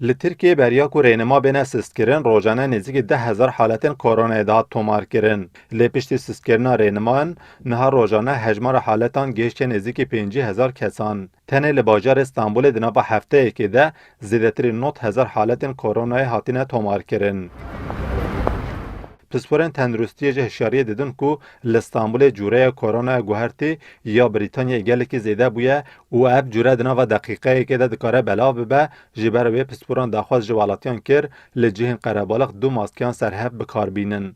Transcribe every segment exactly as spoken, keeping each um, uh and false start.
Li Tirkiyeyê beriya ku rênima bêne sistkirin, rojane nêzîkî deh hezar haletên koronayê dihat tomarkirin. Lê piştî sistkirina rêniman, niha rojane hejmara haletan gihiştiye nêzîkî pêncî hezar kesan. Tenê li bajarê Stenbolê di nava hefteyekê de zêdetirî nod hezar haletên koronayê hatine tomarkirin. Pisporên tenduristiyê jî hişyariyê didin ku li Stenbolê cûreya koronaya guhertî ya Brîtanyayê gelekî zêde bûye û ev cûre di nava deqîqeyekê de dikare belav bibe, ji ber wê pisporan daxwaz ji welatiyan kir, li cihên qerebalix du maskeyan serhev bi kar bînin.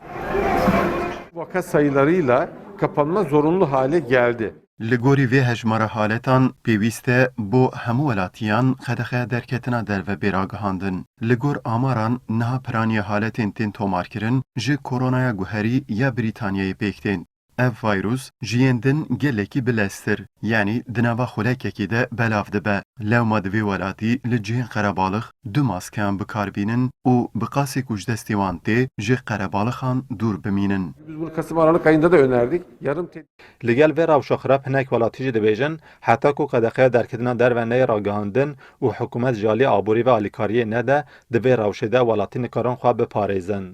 Vaka sayılarıyla kapanma zorunlu hale geldi. Li gorî vê hejmara haletan pêwîst e bo hemû welatiyan qedexeya derketina derve bê ragihandin. Li gor amaran niha piraniya haletên tên tomarkirin ji koronaya guherî ya Brîtanyayê pêk tên. Ev vîrus ji yên din gelekî bileztir, yanî di nava xulekekê de belav dibe. Lewma di vê welatî li cihên qerebalix du maskeyan bi kar bînin û bi qasê ku ji destê wan tê ji qerebalixan dûr bimînin. Biz bunu Kasım Aralık ayında da önerdik. Yarım te- Li gel vê rewşa xirab hinek welatî jî dibêjin, heta ku qedexeya derketina derve neyê ragihandin û hikûmet ji alî aborî ve alîkariyê nede, di vê rewşê de welatî nikarin xwe biparêzin.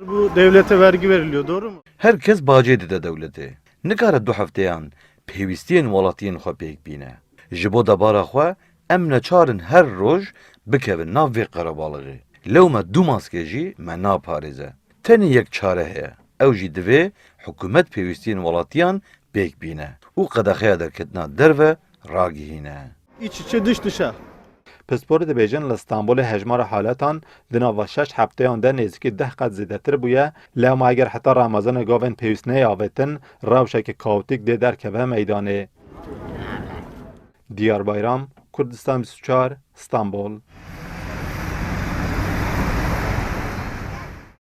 Bu devlete vergi veriliyor, doğru mu? Her kes bacê dide dewletê. Nikare du hefteyan pêwîstiyên welatiyên xwe pêk bîne. Ji bo debara xwe em neçar in her roj bikevin nav vê qerebalixê. Lewma du maske jî me naparêze. Tenê yek çare heye. Ew jî divê hikûmet pêwîstiyên welatiyan pêk bîne û qedexeya derketina derve ragihîne. İç içe dış dışa. Pisporê dibêjin li Stenbolê hejmara haletan di nava şeş hefteyan de nêzîkî deh qet zêdetir bûye, lewma eger heta Remezanê gavên pêwîst neyê avêtin, rewşeke kaotîk dê derkeve meydanê. Diyar Bayram, Kurdistan bîst û çar, Stenbol.